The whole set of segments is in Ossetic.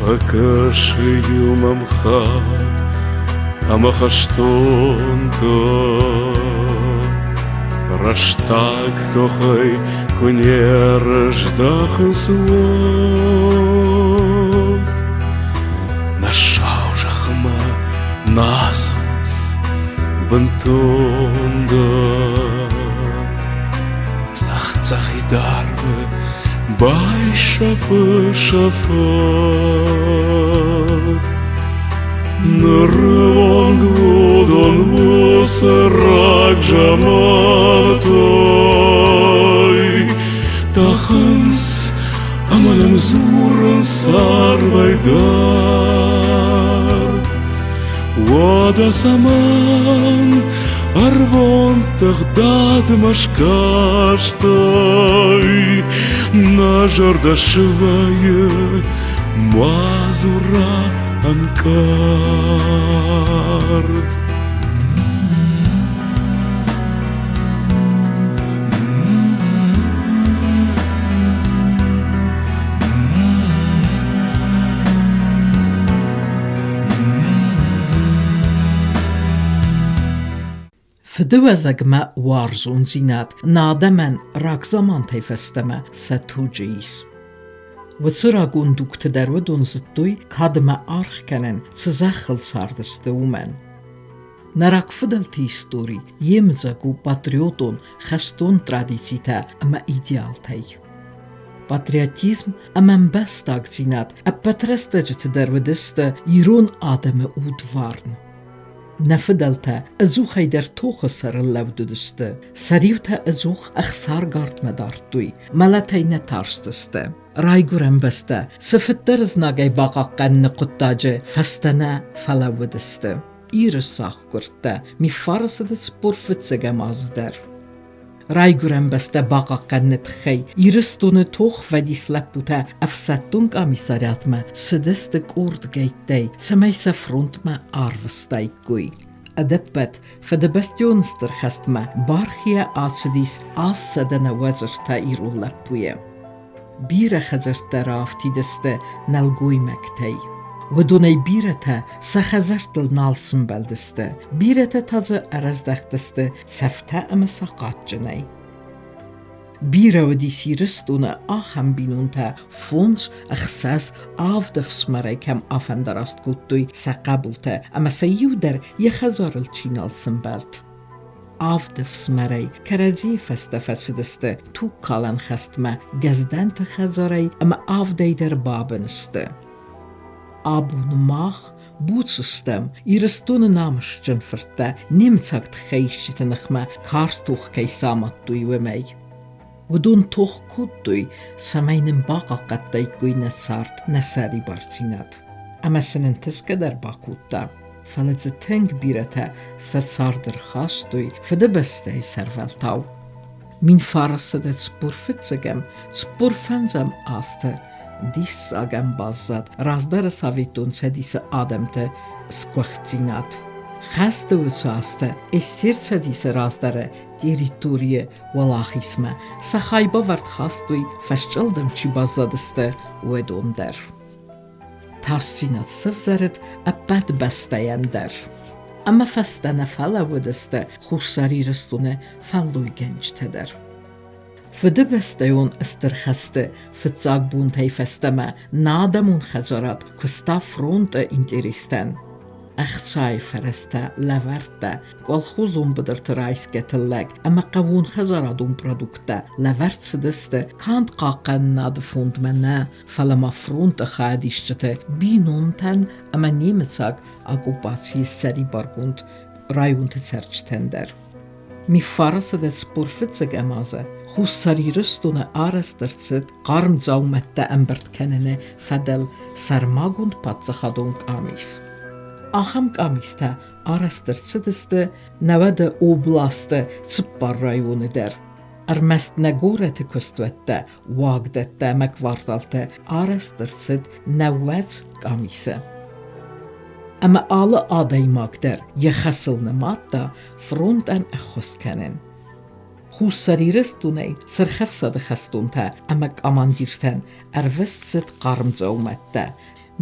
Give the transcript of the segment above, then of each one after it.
Фӕкӕсы-иу мӕм хатт ӕмӕ хӕстонтӕ Рӕстаг тохӕй куы не рыздӕхынц, уӕд Нӕ сау зӕхмӕ нӕ ацӕуынц бынтондӕр. Цъӕх-цъӕхид арвы байсӕфы сӕ фӕд. Ныры онг уыдон уыцы рагзамантай тӕхынц ӕмӕ нӕм дзурынц арвӕй дард. Уӕдӕ цӕмӕн ӕрвон тыгъдадмӕ скастӕй нӕ зӕрдӕ свӕййы мадзура ӕнкъард. Фыдыуӕзӕгмӕ уарзондзинад нӕ адӕмӕн рагзамантӕй фӕстӕмӕ сӕ туджы ис. Уыцы рагон дугты дӕр уыдон зыдтой кадмӕ аргъ кӕнын, цы зӕххыл цардысты, уымӕн. Нӕ рагфыдӕлты истори йемыдзаг у патриотон, хӕстон традицитӕ ӕмӕ идеалтӕй. Патриотизм ӕмӕ ӕмбӕстагдзинад ӕппӕт рӕстӕджыты дӕр уыдысты ирон адӕмы удварн. Нӕ фыдӕлтӕ ӕдзухӕй дӕр тохы сӕрыл лӕуд уыдысты, сӕ риутӕ ӕдзух ӕхсаргардмӕ дардтой, мӕлӕтӕй нӕ тарстысты. Райгуырӕн бӕстӕ цыфыддӕр знагӕй бахъахъхъӕныны хъуыддаджы фӕстӕ нӕ фӕлӕууыдысты. Иры сахъгуырдтӕ Миффарасыды 45-ӕм азы дӕр. Райгуырӕн бӕстӕ бахъахъхъӕныны тыххӕй Ирыстоны тохвӕдис лӕппутӕ ӕфсӕддон къамисариатмӕ цыдысты къордгӕйттӕй, цӕмӕй сӕ фронтмӕ арвыстаиккой. Ӕдӕппӕт Фыдыбӕстӕйон Стыр хӕстмӕ бархийӕ ацыдис 893 ирон лӕппуйы. Бирӕ хӕдзӕрттӕ раафтидысты нӕлгоймӕгтӕй. Уыдонӕй бирӕтӕ сӕ хӕдзӕрттыл нал сымбӕлдысты, бирӕтӕ та дзы ӕрӕздӕхтысты цӕфтӕ ӕмӕ сахъатджынӕй. Бирӕ уыдис Ирыстоны ахӕм бинонтӕ, фондз, ӕхсӕз, авд ӕфсымӕрӕй кӕм афӕндараст кодтой сӕ хъӕбултӕ ӕмӕ сӕ иу дӕр йӕ хӕдзарыл чи нал сымбӕлд. Авд ӕфсымӕрӕй кӕрӕдзийы фӕстӕ фӕцыдысты тугкалӕн хӕстмӕ Гӕздӕнты хӕдзарӕй ӕмӕ авдӕй дӕр бабын сты. Абон мах буц стӕм, Ирыстоны намысджын фырттӕ немыцаг тыххӕйисджыты ныхмӕ карз тох кӕй самадтой, уымӕй. Уыдон тох кодтой, цӕмӕй нын бахъахъхъӕдтаиккой нӕ цард, нӕ сӕрибардзинад. Ӕмӕ сын ӕнтысгӕ дӕр бакодта. Фӕлӕ дзы тынг бирӕтӕ сӕ цард ӕрхастой Фыдыбӕстӕйы сӕрвӕлтау. 1945 45 азты диссагӕн баззад раздӕры Советон Цӕдисы адӕмты сгуыхтдзинад. Хӕсты уыцы азты СССР-Цӕдисы раздӕры территорийы уӕлахизмӕ сӕ хайбавӕрд хастой фӕсчъылдым чи баззадысты, уыдон дӕр. Тасдзинад сӕвзӕрыд ӕппӕт бӕстӕйӕн дӕр. Ӕмӕ фӕстӕ нӕ фӕлӕууыдысты Хуссар Ирыстоны фӕллойгӕнджытӕ дӕр. Фыдыбӕстӕйон Стыр хӕсты фыццаг бонтӕй фӕстӕмӕ нӕ адӕмон хӕдзарад куыста фронты интерестӕн. Ӕхцайы фӕрӕзтӕ лӕвӕрдта колхозон быдырты райсгӕ тыллӕг ӕмӕ хъӕууонхӕдзарадон продукттӕ лӕвӕрд цыдысты канд хъахъхъӕнынады фондмӕ нӕ, фӕлӕ ма фронты хайадисджыты бинонтӕн ӕмӕ немыцаг оккупацийы ссӕрибаргонд районты цӕрджытӕн дӕр. Миффарасады 45-ӕм азы Хуссар Ирыстоны арӕзт ӕрцыд хъарм дзаумӕттӕ ӕмбырд кӕныны фӕдыл сӕрмагонд паддзахадон къамис. Ахӕм къамистӕ арӕзт ӕрцыдысты науӕды областы цыппар районы дӕр. Ӕрмӕст нӕ горӕты куыстуӕттӕ, уагдӕттӕ ӕмӕ кварталтӕ арӕзт ӕрцыд 90 къамисы. Ӕмӕ алы адӕймаг дӕр йӕ хӕсыл нымадта фронтӕн ӕххуыс кӕнын. Хуссар Ирыстонӕй Сырхӕфсады хӕстонтӕ ӕмӕ командиртӕн ӕрвыст цыд хъарм дзаумӕттӕ.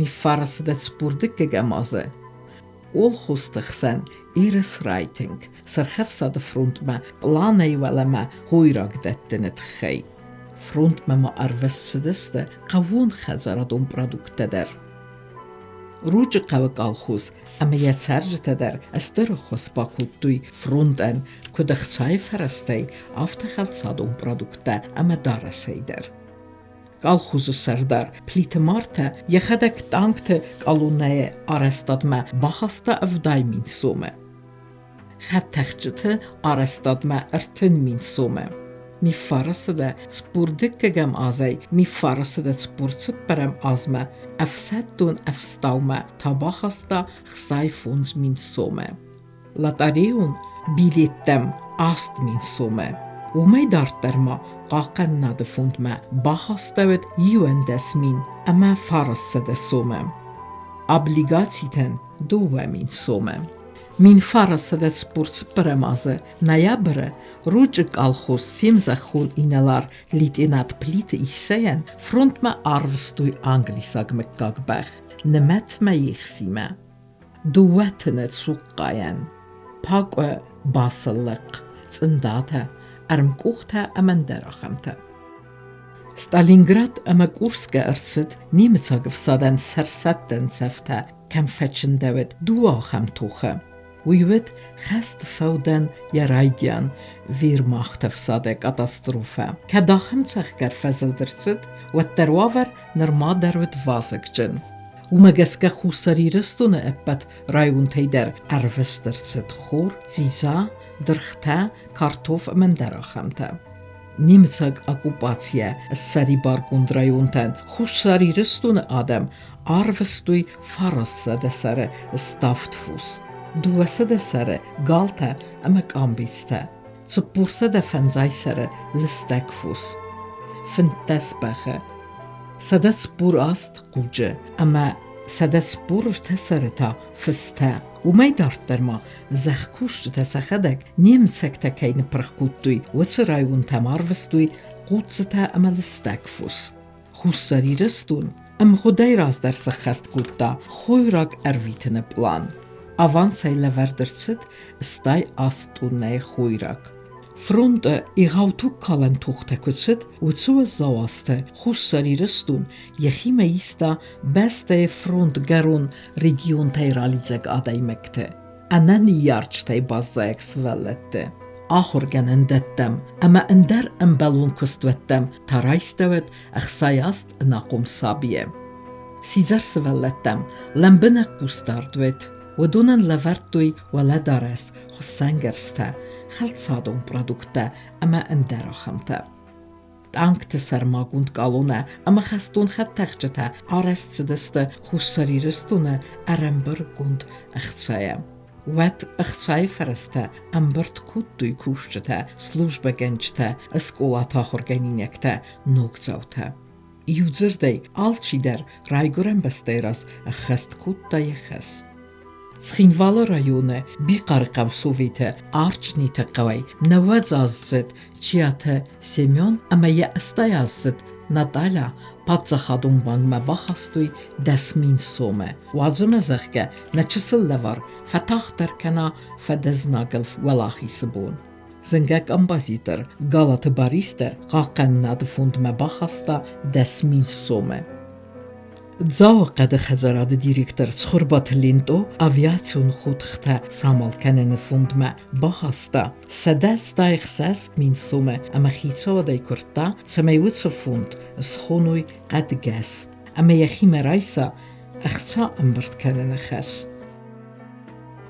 1942 азы колхозты хсӕн ерыс райтынг Сырхӕфсады фронтмӕ пъланӕй уӕлӕмӕ хойраг дӕттыны тыххӕй. Фронтмӕ ма ӕрвыст цыдысты хъӕууонхӕдзарадон продукттӕ дӕр. Ручъы хъӕуы колхоз ӕмӕ йӕ цӕрджытӕ дӕр стыр ӕххуыс бакодтой фронтӕн куыд ӕхцайы фӕрӕзтӕй, афтӕ хӕлцадон продукттӕ ӕмӕ дарӕсӕй дӕр. Колхозы сӕрдар Плиты Мартӕ йӕхӕдӕг танкты колоннӕйы арӕзтадмӕ бахаста 70 000 сомы. Хӕдтӕхджыты арӕзтадмӕ 30 000 сомы. 1942 азӕй 1944 азмӕ ӕфсӕддон ӕфстаумӕ та бахаста 65 000 сомы. Лотарейон билеттӕм 8000 сомы. Уымӕй дарддӕр ма Хъахъхъӕнынады фондмӕ бахастӕуыд 21900 сомы. Облигацитӕн 2000 сомы. 1944 азы ноябры Ручъы колхоз Семзӕххон инӕлар лейтенант Плиты Иссӕйӕн фронтмӕ арвыстой англисаг мыггаг бӕх нымӕтмӕ ехсимӕ. Дыууӕ тыны цухъхъайӕн, пакъуы басылыхъхъ, цъындатӕ, ӕрмкъухтӕ ӕмӕ ӕндӕр ахӕмтӕ. Сталинград ӕмӕ Курскы ӕрцыд немыцаг ӕфсадӕн сӕрсӕттӕн цӕфтӕ кӕм фӕчындӕуыд, дыууӕ ахӕм тохы. Уый уыд хӕсты фӕудӕн йӕ райдиан вермахты ӕфсады катастрофӕ. Кӕд ахӕм цӕхгӕр фӕзылд ӕрцыд, уӕддӕр уавӕр нырма дӕр уыд вазыгджын. Уымӕ гӕсгӕ Хуссар Ирыстоны ӕппӕт районтӕй дӕр ӕрвыст ӕрцыд хор, дзидза, дыргътӕ, картоф ӕмӕ ӕндӕр ахӕмтӕ. Немыцаг оккупацийӕ ссӕрибаргонд районтӕн Хуссар Ирыстоны адӕм арвыстой 900 сӕры ставд фос, 200 сӕры галтӕ ӕмӕ къамбецтӕ, 450 сӕры лыстӕг фос, 15 бӕхы, 148 хъуджы ӕмӕ 143 сӕры та фыстӕ. Уымӕй дарддӕр ма зӕхкусджытӕ сӕхӕдӕг немыцӕгтӕ кӕй ныппырх кодтой, уыцы районтӕм арвыстой хъуццытӕ ӕмӕ лыстӕг фос. Хуссар Ирыстон ӕмгъуыдӕй раздӕр сӕххӕст кодта хойраг ӕрвитыны пълан. Авансӕй лӕвӕрд ӕрцыд 68 тоннӕйы хойраг. Фронты егъау тугкалӕн тохтӕ куы цыд, уыцы уӕззау азты Хуссар Ирыстон йӕхимӕ иста бӕстӕйы фронтгӕрон регионтӕй ралидзӕг адӕймӕгты, ӕнӕныййарджытӕй баззайӕг сывӕллӕтты. Ахуыргӕнӕндӕттӕм ӕмӕ ӕндӕр ӕмбӕлон куыстуӕттӕм та райстӕуӕд 68 ӕнахъом сабийы. Сидзӕр сывӕллӕттӕм лӕмбынӕг хъусдард уыд. Уыдонӕн лӕвӕрдтой уӕлӕдарӕс, хуыссӕнгӕрзтӕ, хӕлцадон продукттӕ ӕмӕ ӕндӕр ахӕмтӕ. Танкты сӕрмагонд къалонӕ ӕмӕ хӕстон хӕдтӕхджытӕ арӕзт цыдысты Хуссар Ирыстоны ӕрӕмбырдгонд ӕхцайӕ. Уӕд ӕхцайы фӕрӕзтӕ ӕмбырд кодтой кусджытӕ, службӕгӕнджытӕ, скъолаты ахуыргӕнинӕгтӕ, ногдзаутӕ. Иудзырдӕй, алчидӕр райгуырӕн бӕстӕйы раз ӕххӕст кодта йӕ хӕс. Цхинвалы районы Бихъары хъӕусоветы Арчъниты хъӕуӕй 90-аздзыд Чиаты Семен ӕмӕ йӕ 80-аздзыд Наталья паддзахадон бангмӕ бахастой 10 000 сомы. Уадз ӕмӕ, зӕгъгӕ, нӕ чысыл лӕвар фӕтагъддӕр кӕна фӕдӕзнагыл уӕлахизы бон. Зынгӕ композитор Галаты Барис дӕр Хъахъхъӕнынады фондмӕ бахаста 10 000 сомы. Дзауы хъӕды хӕдзарады директор Цхуырбаты Лентъо авиацион хотыхтӕ самал кӕныны фондмӕ бахаста 166 000 сомы ӕмӕ хицауадӕй куырдта, цӕмӕй уыцы фонд схоной хъӕдгӕс ӕмӕ йӕхимӕ райса ӕхца ӕмбырд кӕныны хӕс.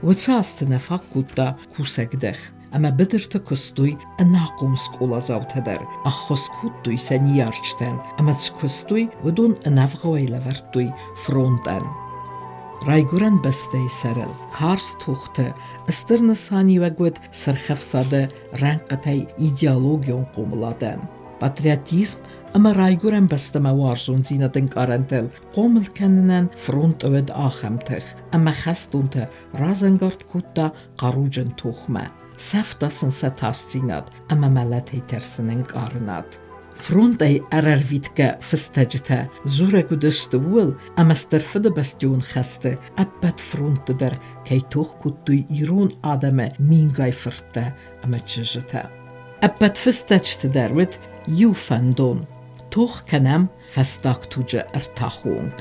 Уыцы азты нӕ фаг кодта кусӕгдых ӕмӕ быдырты куыстой ӕнахъом скъоладзаутӕ дӕр, ӕххуыс кодтой сӕ ныййарджытӕн ӕмӕ цы куыстой, уыдон ӕнӕвгъауӕй лӕвӕрдтой фронтӕн. Райгуырӕн бӕстӕйы сӕрыл карз тохты стыр нысаниуӕг уыд Сырх Ӕфсады рӕнхъытӕй идеологион хъомыладӕн. Патриотизм ӕмӕ райгуырӕн бӕстӕмӕ уарзондзинады ӕнкъарӕнтыл хъомыл кӕнынӕн фронт уыд ахӕм тых, ӕмӕ хӕстонты разӕнгард кодта хъаруджын тохмӕ, сӕфта сын сӕ тасдзинад ӕмӕ мӕлӕтӕй тӕрсын ӕнкъарынад. Фронтӕй ӕрӕрвитгӕ фыстӕджытӕ дзурӕг уыдысты ууыл, ӕмӕ Стыр Фыдыбӕстӕйон хӕсты ӕппӕт фронтты дӕр кӕй тох кодтой ирон адӕмы мингай фырттӕ ӕмӕ чызджытӕ. Ӕппӕт фыстӕджыты дӕр уыд иу фӕндон – тох кӕнӕм фӕстаг туджы ӕртахы онг.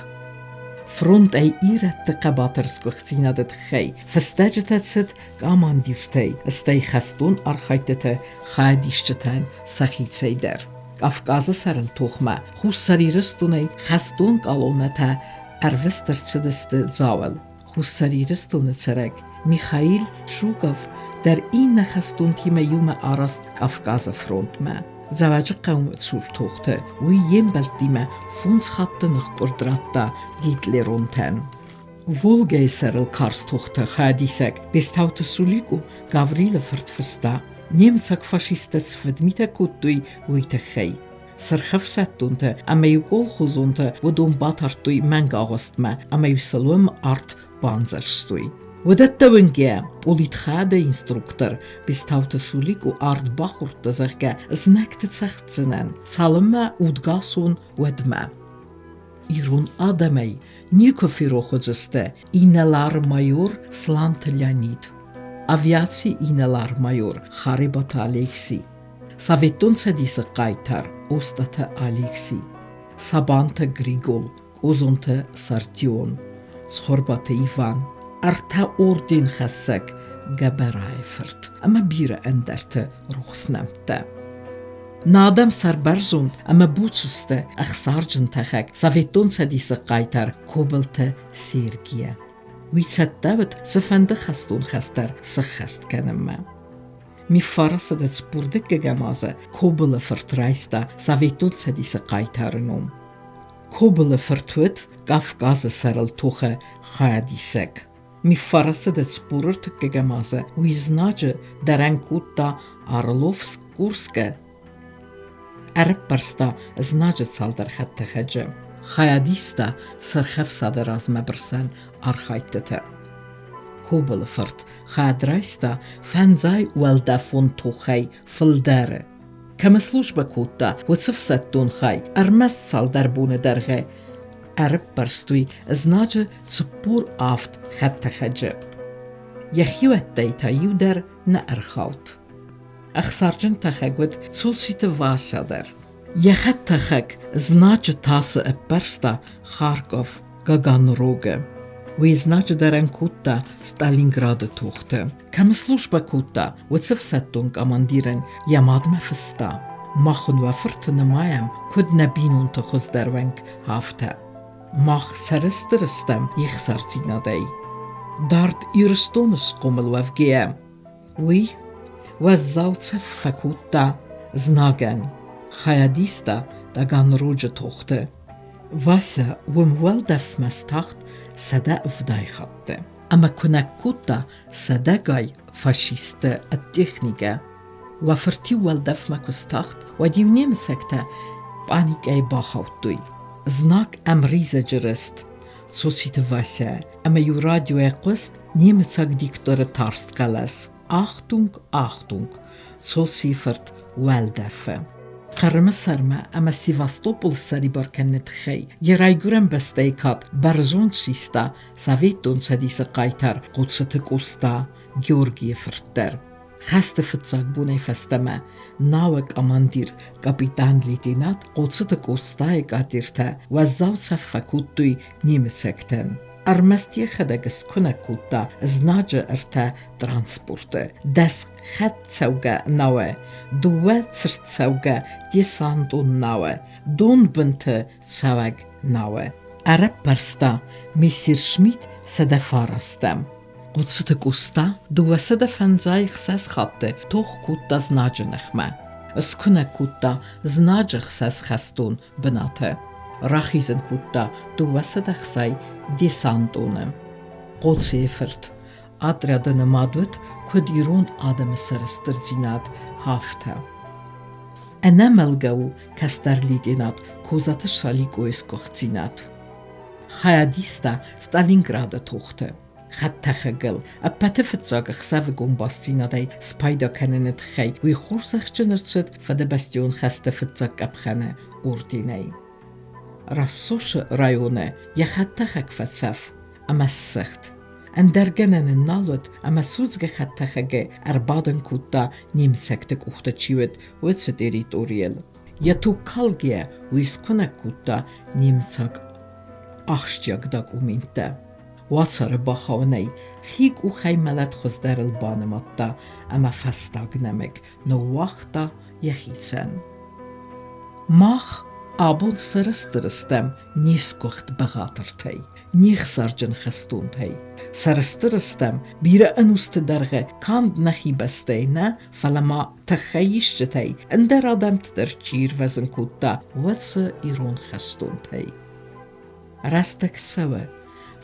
Фронтӕй ирӕтты хъӕбатыр сгуыхтдзинады тыххӕй фыстӕджытӕ цыд къамандиртӕй, стӕй хӕстон архайдтыты хайадисджытӕн сӕхицӕй дӕр. Кавказы сӕрыл тохмӕ Хуссар Ирыстонӕй хӕстон къалоннӕтӕ ӕрвыст ӕрцыдысты Дзауыл. Хуссар Ирыстоны цӕрӕг Михаил Жуков дӕр иннӕ хӕстонтимӕ иумӕ араст Кавказы фронтмӕ. Дзӕуӕджыхъӕуы цур тохты уый йе мбӕлттимӕ фондз хатты ныхкъуырд радта гитлеронтӕн. Волгӕйы сӕрыл карз тохты хайадисӕг Бестауты Суликъо Гаврилы фырт фыста, немыцаг фашисттӕ цы фыдмитӕ кодтой, уый тыххӕй. Сырхӕфсӕддонтӕ ӕмӕ-иу колхозонтӕ уыдон батардтой мӕнг агъуыстмӕ ӕмӕ-иу сыл уым арт бандзӕрстой. Уыдӕттӕ уынгӕ, политхӕды инструктор Бестауты Суликъо арт бахордта, зӕгъгӕ, знӕгты цӕгъддзынӕн, цалынмӕ удгас уон, уӕдмӕ. Ирон адӕмӕй никуы ферох уыдзысты инӕлар-майор Сланты Леонид, авиацийы инӕлар-майор Харебаты Алекси, Советон Цӕдисы хъайтар Остъаты Алекси, Сабанты Григол, Къозонты Сартион, Цхуырбаты Иван, ӕртӕ орденхӕссӕг Гӕбӕрайы фырт ӕмӕ бирӕ ӕндӕрты рухс нӕмттӕ. Нӕ адӕм сӕрбӕрзонд ӕмӕ буц сты ӕхсарджын тӕхӕг Советон Цӕдисы хъайтар Кобылты Сергийӕ. Уый цӕттӕ уыд цыфӕнды хӕстон хӕс дӕр сыххӕст кӕнынмӕ. Миффарасады цыппурдыккӕгӕм азы Кобылы фырт райста Советон Цӕдисы хъайтары ном. Кобылы фырт уыд Кавказы сӕрыл тохы хайадисӕг. Миффарасады цыппурыртыккӕгӕм азы уый знаджы дӕрӕн кодта Орловск-Курскы, ӕрӕппӕрста знаджы цалдӕр хӕдтӕхӕджы. Хайад иста Сырхӕфсады размӕбырсӕн архайдтыты. Кобылы фырт хайад райста фӕндзай уӕлдӕфон тохӕй фылдӕры. Кӕм службӕ кодта, уыцы ӕфсӕддон хай ӕрмӕст цалдӕр боны дӕргъы ӕрӕппӕрстой знаджы 47 хӕдтӕхӕджы. Йӕхиуӕттӕй та иу дӕр нӕ ӕрхауд. Ӕхсарджын тӕхӕг уыд Цоциты Вася дӕр. Йӕ хӕдтӕхӕг знаджы тасы ӕппӕрста Харков Гаганрогы. Уый знаджы дӕрӕн кодта Сталинграды тохты. Кӕм службӕ кодта, уыцы ӕфсӕддон командирӕн йӕ мадмӕ фыста: «Мах уын уӕ фырты нымайӕм, куыд нӕ бинонты хуыздӕр уӕнг, афтӕ. Мах сӕрыстыр стӕм йе хсардзинадӕй. Дард Ирыстоны схъомыл уӕвгӕйӕ, уый уӕззау цӕф фӕкодта знагӕн, хайад иста Таганроджы тохты. Вася уым уӕлдӕфмӕ стахт 170 хатты ӕмӕ куынӕг кодта сӕдӕгай фашистты ӕд техникӕ. Уӕ фырт-иу уӕлдӕфмӕ куы стахт, уӕд-иу немыцӕгтӕ пъаникӕйы бахаудтой. Знаг ӕм ризӕджы рыст Цоциты Вася ӕмӕ-иу радиойӕ хъуыст немыцаг дикторы тарст хъӕлӕс: «Ахтунг, Ахтунг, Цоцийы фырт уӕлдӕфы!» Хъырымы сӕрмӕ ӕмӕ Севастополь ссӕрибар кӕныны тыххӕй йӕ райгуырӕн бӕстӕйы кад бӕрзонд систа Советон Цӕдисы хъайтар Хъоцыты Къоста Георгийы фырт дӕр. Хӕсты фыццаг бонӕй фӕстӕмӕ науӕг командир капитан-лейтенант Хъоцыты Къостайы къатертӕ уӕззау цӕф фӕкодтой немыцӕгтӕн. Ӕрмӕст йӕхӕдӕг скуынӕг кодта знаджы ӕртӕ транспорты, дӕс хӕдцӕугӕ науӕ, дыууӕ цырдцӕугӕ десантон науӕ, донбынты цӕуӕг науӕ. Ӕрӕппӕрста Мессершмитт 109-ӕм. Хъуццыты Къоста 256 хатты тох кодта знаджы ныхмӕ. Скуынӕг кодта знаджы хсӕз хӕстон бынаты. Рахизын кодта 260 десантоны. Хъоцыйы фырт отряды нымад уыд куыд ирон адӕмы сӕрыстырдзинад, афтӕ. Ӕнӕмӕлгӕ у кӕстӕр лейтенант Козаты Шаликъойы сгуыхтдзинад. Хайад иста Сталинграды тохты. Хӕдтӕхӕгыл ӕппӕты фыццаг ӕхсӕвыгон бастдзинадӕй спайда кӕныны тыххӕй уый хорзӕхджын ӕрцыд Фыдыбӕстӕйон хӕсты фыццаг къӕпхӕны орденӕй. Рассошы районы йӕ хӕдтӕхӕг фӕцӕф ӕмӕ ссыгъд. Ӕндӕр гӕнӕн ын нал уыд ӕмӕ судзгӕ хӕдтӕхӕгы ӕрбадын кодта немыцӕгты къухты чи уыд, уыцы территорийыл. Йӕ туг калгӕйӕ уый скуынӕг кодта немыцаг ахсджиаг документтӕ. Уацары бахауынӕй хи къухӕй мӕлӕт хуыздӕрыл банымадта ӕмӕ фӕстаг нӕмыг ныууагъта йӕхицӕн. Мах абон сӕрыстыр стӕм не сгуыхт бӕгъатыртӕй, не хсарджын хӕстонтӕй. Сӕрыстыр стӕм, бирӕ ӕнусты дӕргъы канд нӕхи бӕстӕй нӕ, фӕлӕ ма тыххӕйисджытӕй ӕндӕр адӕмты дӕр чи ирвӕзын кодта, уыцы ирон хӕстонтӕй. Рӕстӕг цӕуы,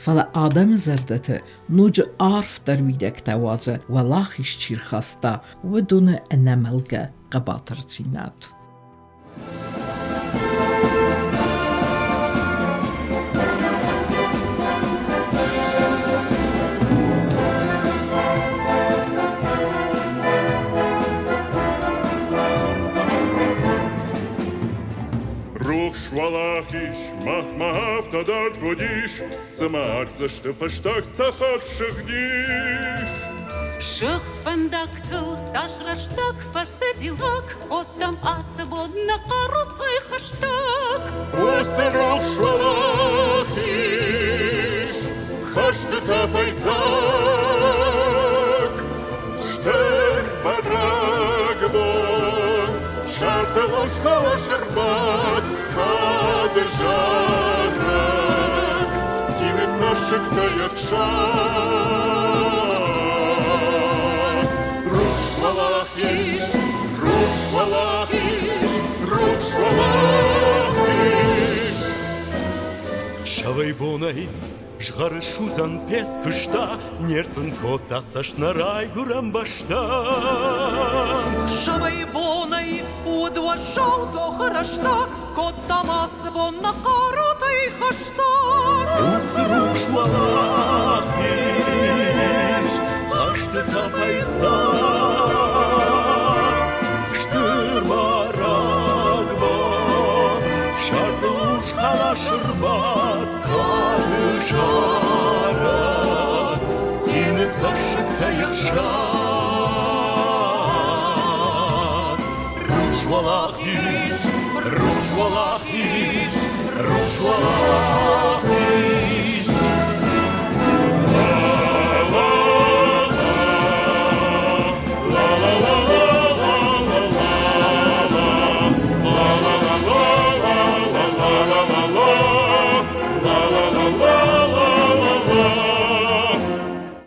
фӕлӕ адӕмы зӕрдӕты ноджы арфдӕр уидӕгтӕ уадзы уӕлахиз чи рхаста, уыдоны ӕнӕмӕлгӕ хъӕбатырдзинад. Рухс уӕлахиз махмӕ афтӕ дард уыдис, цыма артдзӕсты фӕстаг цӕхӕр сыгъдис. Сыгъд фӕндӕгтыл цас рӕстӕг фӕцыди лӕг, кодтам ацы бон нӕ хъарутӕй хӕстӕг. Уыцы рухс уӕлахиз, хӕсты тӕфӕй дзаг, стыр бӕрӕгбон, сӕртыл усхъӕлӕс ӕрбадт кады зарӕг, цины цӕссыгтӕ ӕхсад. Рухс уӕлахиз, рухс уӕлахиз, рухс уӕлахиз! Хсӕвӕй-бонӕй згъӕры судзӕн пец куыста, не рцъынд кодта цӕст нӕ райгуырӕн бӕстӕн. Хсӕвӕй-бонӕй уыд уӕззау тохы рӕстӕг, кодтам ацы бон нӕ хъарутӕй хӕстон. Уыцы рухс уӕлахиз, хӕсты тӕфӕй дзаг, стыр бӕрӕгбон, сӕртыл урс халас ӕрбадт. Кады зарӕг, цины цӕссыгтӕ ӕхсад. Рухс уӕлахиз, рухс уӕлахиз, рухс уӕлахиз.